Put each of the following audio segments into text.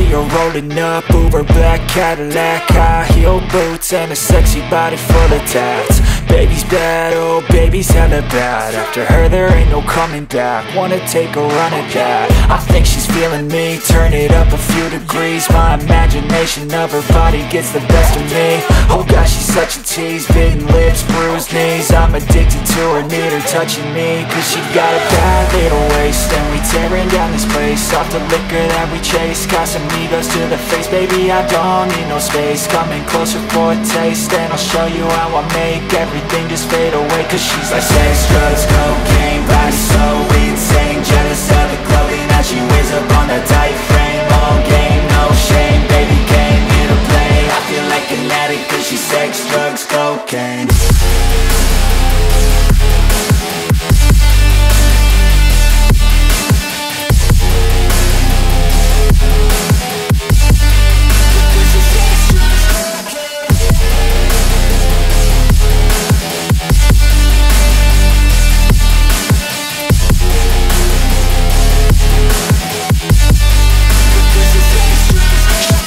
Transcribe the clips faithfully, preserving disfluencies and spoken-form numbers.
You're rolling up Uber black Cadillac, high heel boots and a sexy body full of tats. Baby's bad, oh baby's hella bad. After her there ain't no coming back. Wanna take a run at that? I think she's feeling me. Turn it up a few degrees. My imagination of her body gets the best of me. Oh gosh, she's such a tease. Bitten lips, bruised knees. I'm addicted to her, need her touching me. Cause she got a bad little waist. And we tearing down this place off the liquor that we chase. Casamigos to the face, baby, I don't need no space. Coming closer for a taste, and I'll show you how I make everything just fade away. Cause she's like sex, drugs, cocaine, body so insane. Jealous of the clothing that she wears up on a tight frame. All game, no shame, baby came here to play. I feel like an addict cause she's sex, drugs, cocaine.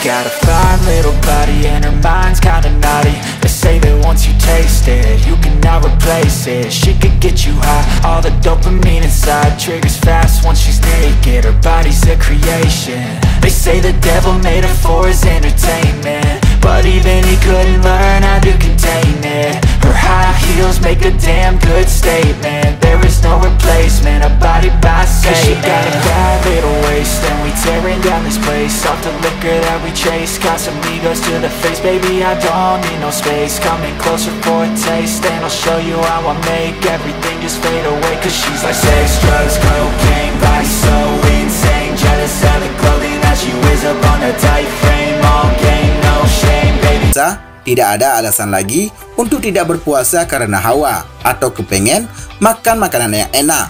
Got a fine little body and her mind's kinda naughty. They say that once you taste it, you cannot replace it. She could get you high, all the dopamine inside triggers fast once she's naked. Her body's a creation. They say the devil made her for his entertainment, but even he couldn't learn how to contain it. Her high heels make a damn good statement. There is no replacement, a body by Satan. Cause she got a bad little waist, and we tearing down this place off the liquor that we chase. Casamigos to the face, baby, I don't need no space. Coming closer for a taste, and I'll show you how I make everything just fade away. Cause she's like sex, drugs, cocaine, body so insane. Jealous of the clothing that she wears up on a tight frame. All game, no shame, baby. Tidak ada alasan lagi untuk tidak berpuasa karena hawa atau kepengen makan makanan yang enak.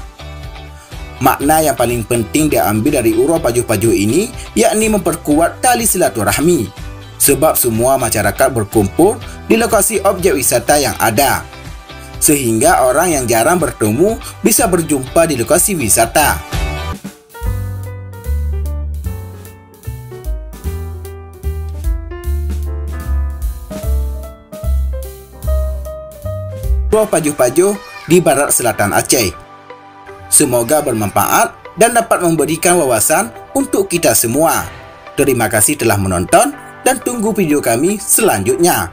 Makna yang paling penting diambil dari uroe pajoh-pajoh ini, yakni memperkuat tali silaturahmi. Sebab semua masyarakat berkumpul di lokasi objek wisata yang ada. Sehingga orang yang jarang bertemu bisa berjumpa di lokasi wisata. Uroe pajoh-pajoh di barat selatan Aceh. Semoga bermanfaat dan dapat memberikan wawasan untuk kita semua. Terima kasih telah menonton dan tunggu video kami selanjutnya.